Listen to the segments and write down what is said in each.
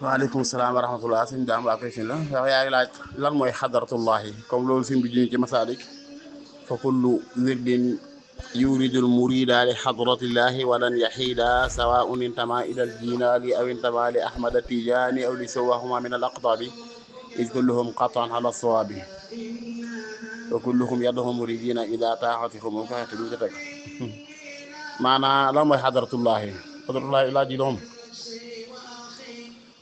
waaleykum salaam wa rahmatullah sëñ daam waa koy sin la wax yaa ngi laaj lan mooy xadaratullahi comme loolu sëñ bi juñu ci masaalik fa kullu wirdin yuridul murida li xadratillahi walan yaxiida sawaun intama ila al jinaani aw intama li ahmada tijaani aw li sawahuma min al aqtabi id kulluhum qatan ala sawaabi wa kulluhum yad'u muridina ila taaxatihum ko xeeti duñ ko teg maanaam lan mooy xadaratullahi laaj yi doom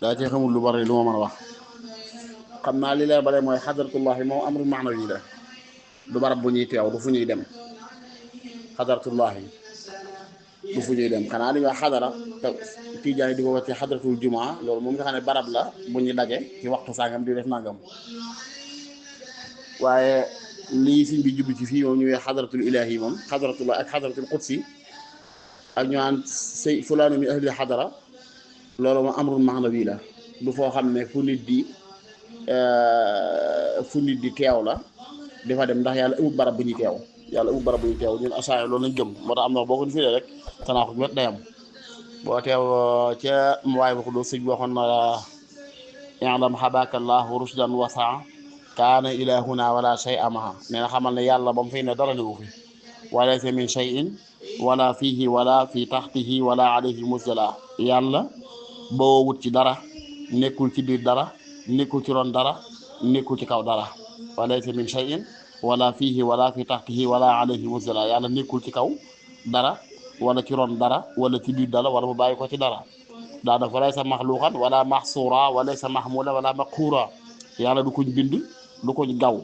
daa cee xamul lu bari lu ma mën a wax xam naa li leer ba mooy xadaratullahi moom amru maanawi la du barab bu ñuy teew du fu ñuy dem xadaratullahi du fu ñuy dem xanaa li nga xadara te tijaan yi di ko wax ci xadaratul jumaa loolu moom nga xam ne barab la bu ñu daje ci waxtu sàngam di def nangam waaye lii siñ bi jublu ci fii moom ñu wee xadaratul ilaahi moom xadaratullah ak xadaratul qudsi ak ñu naan say fulaanu min ahli xadara loolu moom amrul maanawi la du foo xam ne fu nit di teew la di fa dem ndax yàlla amul barab bu ñuy teew ñun asaaya loolu lañ gëm moo tax am na boo ko firee rek tanaa ko met day am boo teew ca waaye ba ko doo sëñ waxoon na i'lam habakallahu rushdan wasaa kaana ilahuna wala shay'a maha nee na xamal ne yàlla ba mu fay ne dara newu fi walaysa min shay'in wala fihi wala fi taxtihi wala alayhi musjala yàlla boo wut ci dara nekkul ci biir dara nekkul ci ron dara nekkul ci kaw dara walaysa min shay'in wala fihi wala fi taxtihi wala alayhi musjala yàlla nekkul ci kaw dara wala ci ron dara wala ci biir dara wala mu bàyyi ko ci dara daanaka walaysa maxluqan wala maxsuura walaysa mahmula wala maqhuura yàlla du kuñ bind du ko gaw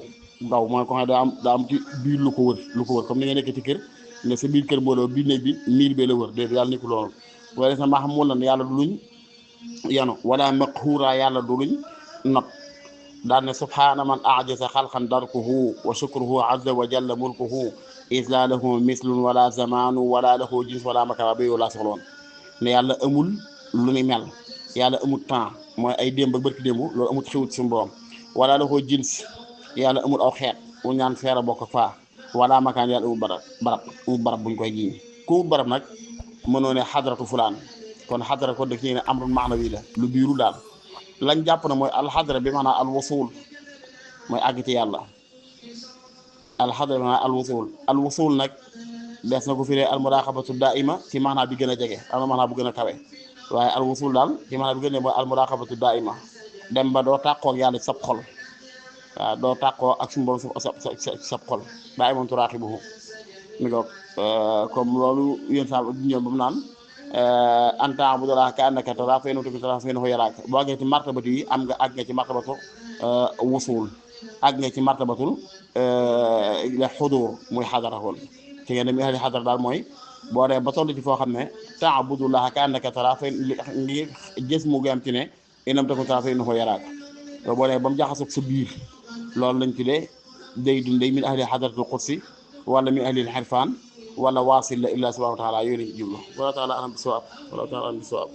mooy ko xam ne daa am ci biir lu ko wër comme ni nga nekk ci kër ne sa biir kër mbooloo biir néeg bi miir bee la wër déedéet yàlla nekkul loolu wala sa mahmulan yàlla du luñ yanu wala maqhuura yàlla du luñ not daan ne subhaana man ajasa xalqan darkuhu wa shukruhu azza wa jalla mulkuhu isla lahu mislun wala zamanu wala lahu jins wala makara ba yow laa soxloon ne yàlla amul lu ni mel yàlla amul temps mooy ay démb ak barki démb loolu amul xewut suñu borom wala lahu jins yàlla amul aw xeet wu ñaan feera bokk faa wala makaan yàlla amul barab buñ koy jiiñ ku amul barab nag mënoo ne xadaratu fulaan kon xadara ko dëkk ne amrun maanawi la lu biiru daal lañ jàpp na mooy alxadara bi maanaam alwusul mooy àgg ci yàlla alxadara bi maanaam alwusul nag des na ko firee almuraqabatu daaima ci maanaam bi gën a jege am na maanaam bu gën a kawe waaye alwusul daal ci maanaam bi gën a mooy almuraqabatu daaima dem ba doo tàqoo ak yàlla ci sab xol waaw doo tàqoo ak suñu borom sab xol daa iman turaaqibuhu mi ngoog comme loolu yéen sa ñoom ba mu naan an ta'budallaha ka'annaka taraahu fa in lam takun taraahu fa innahu yaraak boo àggee ci martabatu yi àgg nga ci martabatu wusul àgg nga ci martabatul xudur muy xadara woon ci ngeen dem ahli xadara daal mooy boo dee ba toll ci foo xam ne ta'budallaha ka'annaka taraahu fa ngi gis mu gam ci ne in lam takun taraahu fa innahu yaraak boo dee ba mu jaxasoog sa biir loolu lañ tuddee day dundee min ahli xadaratul qudsi wala min ahli xirfaan wala waasil la illa subhanahu wa taala yooyu lañ ci jublu wala taala anam bi sawaab